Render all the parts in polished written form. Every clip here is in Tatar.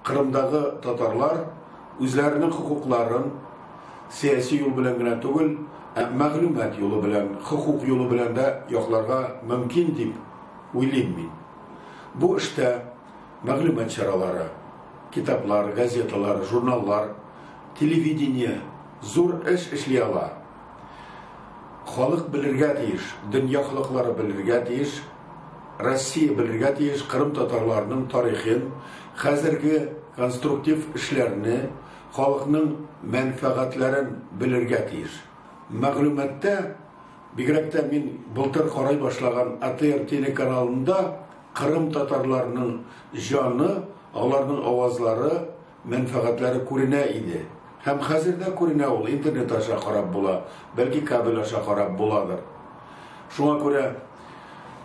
Кырымдагы татарлар үзләренең хокукларын сәяси юл белән генә түгел, ә мәгълүмат юлы белән, хокук юлы белән дә якларга мөмкин дип уйлыйм мин. Бу эштә мәгълүмат чаралары, китаплар, газеталар, журналлар, телевидение зур эш эшли ала. Халык белергә тиеш, дөнья халыклары белергә тиеш, Россия белергә тиеш Кырым татарларының тарихын, хәзерге конструктив эшләрне, халыкның мәнфәгатьләрен белергә тиеш. Мәгълүматта, бигрәк тә мин былтыр карый башлаган АТР телеканалында Кырым татарларының җаны, аларның авазлары, мәнфәгатьләре күренә иде. Һәм хәзер дә күренә ул, интернет аша карап була, бәлки кабель аша карап буладыр. Шуңа күрә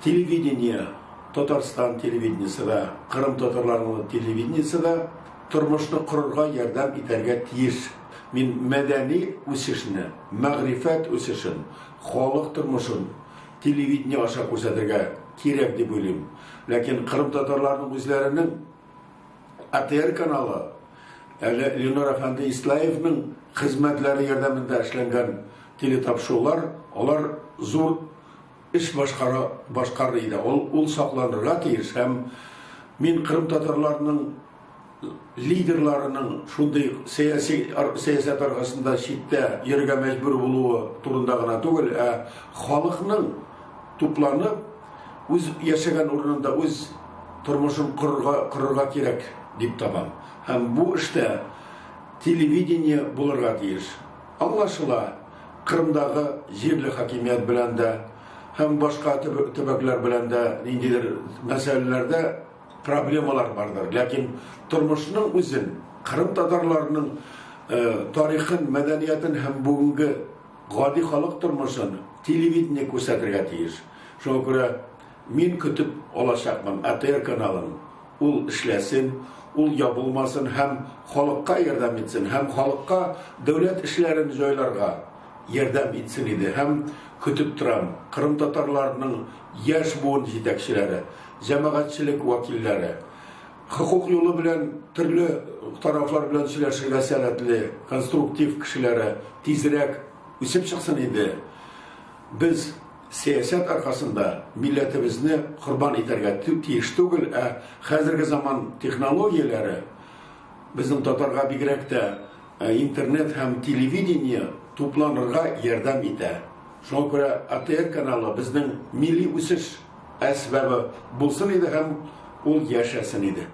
телевидение, Татарстан телевидениесе дә, Кырым татарларының телевидениесе дә тормышны корырга ярдәм итәргә тиеш. Мин мәдәни үсешне, мәгърифәт үсешен, халык тормышын телевидение аша күрсәтергә кирәк дип уйлыйм. Ләкин кырым татарларының үзләренең АТР каналы, әле Ленар әфәнде Ислаевның хезмәтләре ярдәмендә эшләнгән телетапшырулар, алар зур эш башкара башкарыр иде. Ул, ул сакланырга тиеш һәм мин кырым татарларының лидерларының шундый сәяси сәясәт аркасында читтә йөрергә мәҗбүр булуы турында гына түгел, ә халыкның тупланып, үз яшәгән урынында үз тормышын корырга, корырга кирәк дип табам. Һәм бу эштә телевидение булырга тиеш. Аңлашыла, Кырымдагы җирле хакимият белән дә һәм башка төбәкләр белән дә ниндидер мәсьәләләрдә проблемалар бардыр. Ләкин тормышның үзен, Кырым татарларының тарихын, мәдәниятен һәм бүгенге гади халык тормышын телевидение күрсәтергә тиеш. Шуңа күрә мин көтеп алачакмын АТР каналын. Ул эшләсен, ул ябылмасын һәм халыкка ярдәм итсен, һәм халыкка дәүләт эшләрен җайларга ярдәм итсен иде. Һәм көтеп торам, кырым татарларының яшь буын җитәкчеләре, җәмәгатьчелек вәкилләре, хокук юлы белән төрле тарафлар белән сөйләшергә сәләтле, конструктив кешеләре тизрәк үсеп чыксын иде. Без сәясәт аркасында милләтебезне корбан итәргә тиеш түгел, ә хәзерге заман технологияләре безнең татарга бигрәк тә интернет һәм телевидение тупланырга ярдәм итә. Шуңа күрә АТР каналы безнең милли үсеш әсбабы булсын иде һәм ул яшәсен иде.